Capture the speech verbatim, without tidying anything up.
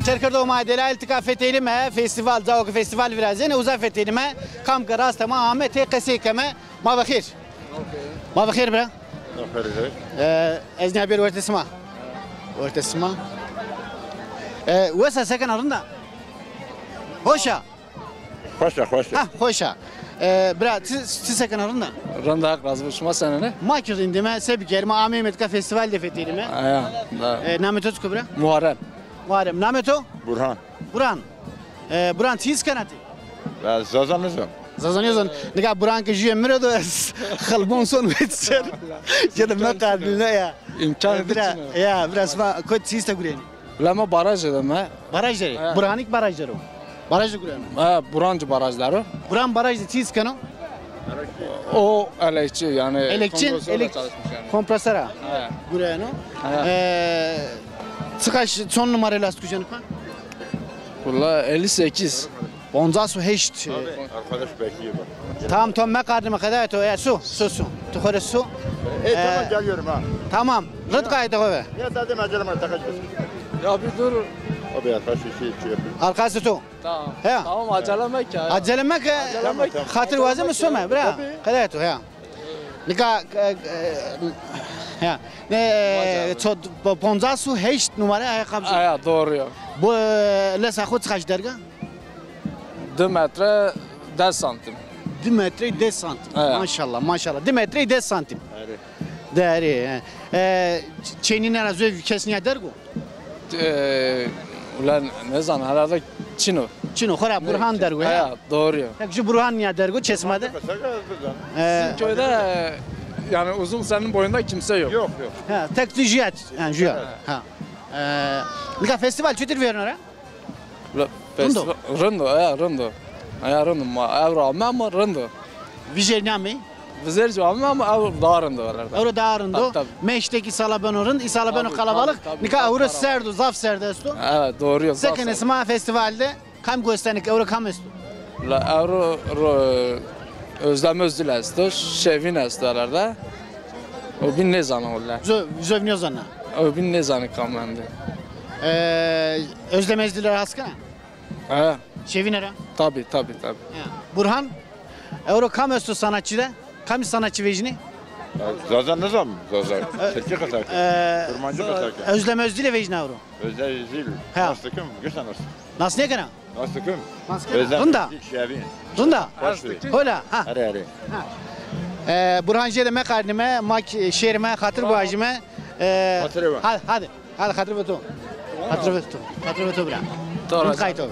Serkerdo ma delal tika fetelîme, festîval, cao ke festîval virazêne, uza fetelîme, kam ke raste ma ame, tê qesey keme, ma ve xêr. Ma ve xêr bira. E, ez nîya bêr wertê sima. Wertê sima. E, wes a, se kena, rind a? Hoş a? Xweş a, xweş a. Ha, xweş a. E, bira, ti, ti se kena, rind a? Rind a, Heq razî bo, şima senên ê? Ma kî rind îme, se bikerîme, ameyme tika festîval de fetelîme. Aya, da. E, namê to çik o bira? Muharrem. Muharrem. Namê to? Burhan. Burhan. E, Burhan, ti hîs kena ti? Ben Zaza nizan. Zaza nizan. Nika Burhan ke jûye mi ra do, ez xelbon son wet ser. Ya da meqardîne ya. İmkan. E, bira, ya, bira, sima kot, ti hîs de gureyênî? La ma baraj de me. Baraj der ê? Ha. Burhan kî baraj der o. Baraj de gureyeno? Ha, Burhan kî baraj der o. Burhan baraj de ti hîs keno? O elekçi, yani elekçi, kompresörle elek-, çalışmış yani. Kompresora. Ha. Gureyeno. Ha. E, çiqaş, çond numare lastikujeno pa? Valla elli sekiz. Poncas û heşt. Abi, arkadaş bekliyor bak. Tamam, tamam, meqardîme, qedayê to. E, su, su, su. Tu xo rê su. E, tamam, geliyorum ha. Tamam. Rind qaytê xo ve. Ya zaten acelem var, takacağız. Ya bir dur. Abi arkadaş şey, şey yapayım. Arkası tu. Tamam. He. Tamam, acele meke ya. Acele meke. Acele meke. Xatir wazeme, some bira. Tabii. Qedayê to, ya. Nika, e, e, ya. Ne, e, ço-, po-, poncas û heşt numare ayakkabı. Aya, doğru ya. Bu, e, lesa xo çiqaş derg a? Di metre des santim. Di metre des santim. Evet. Maşallah, maşallah. Di metre des santim. Evet. Değeri, he. E, ç-, çênîne ra zû kes nîya derg o? E, ulan ne zaman, herhalde çin o. Çin o, xora Burhan derg o, ya? Ya, doğru ya. Tek jû Burhan nîya derg o, çê sima de? E, sizin köyde, yani uzun senin boyunda kimse yok. Yok, yok. Ha, tek tu jûya, yani jûya. Evet. Ha. E, nika festîval çutir vêreno ra? Rind o? Festival, rind o, aya, rind o. Aya, rind o. Ma, ewro ame ama rind o. Vizêr nîyamey? Vizêr zî ame ama ewro daha rind o herhalde. Ewro daha rind o. Tabii, tabii. Meşte kî îsala beno rind, îsala beno kalabalix. Tabii, tabii, tabii. Nika ewro serd o, zaf serd esto. Evet, doğru ya, zaf serd. Se kenê sima festîval de? Kam gostenê ke ewro kam esto? La ewro ro-, Özlem Özdil esto, Şevin esto herhalde. O bîn nêzana wele. Zû-, zû nêzana. O bîn nêzana kam mende. E, Özlem Özdil ra has kena? He. Şevin ra? Tabii, tabii, tabii. Ya. Burhan, ewro kam esto sanatçî de? Kamî sanatçî vejînê? Zaza nizam, Zaza. Tirkî qesa ke. E, Kurmancî qesa ke. Özlem Özdilî vejîna ewro. Özlem Özdil. Ha. Nas dikim, gişta nas. Nas nêkena? Nas dikim. Nas kena. Özlem Özdil, Şevin. Rind a? Hoş be. Hola, ha. Erê, erê. Ha. E, Burhan jêde meqarnîme, ma kî şêrîme, xatir vajîme. E, hadi, hadi. Hadi, xatir ve to. Xatir ve to. Xatir ve to bira. Rind qayto.